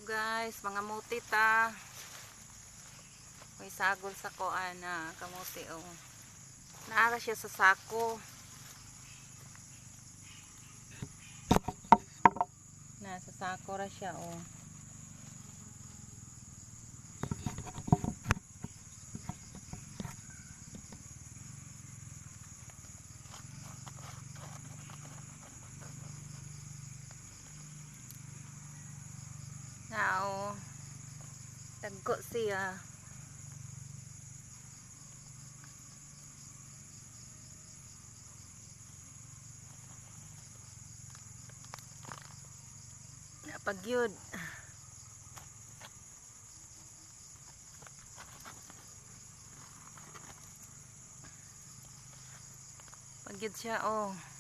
Guys, mga muti ta. May sagol sa koan na kamuti oh. Naara siya sa sako. Nasa sako ra siya oh. Now, tagko siya. Napagyud. Pagyud siya oh.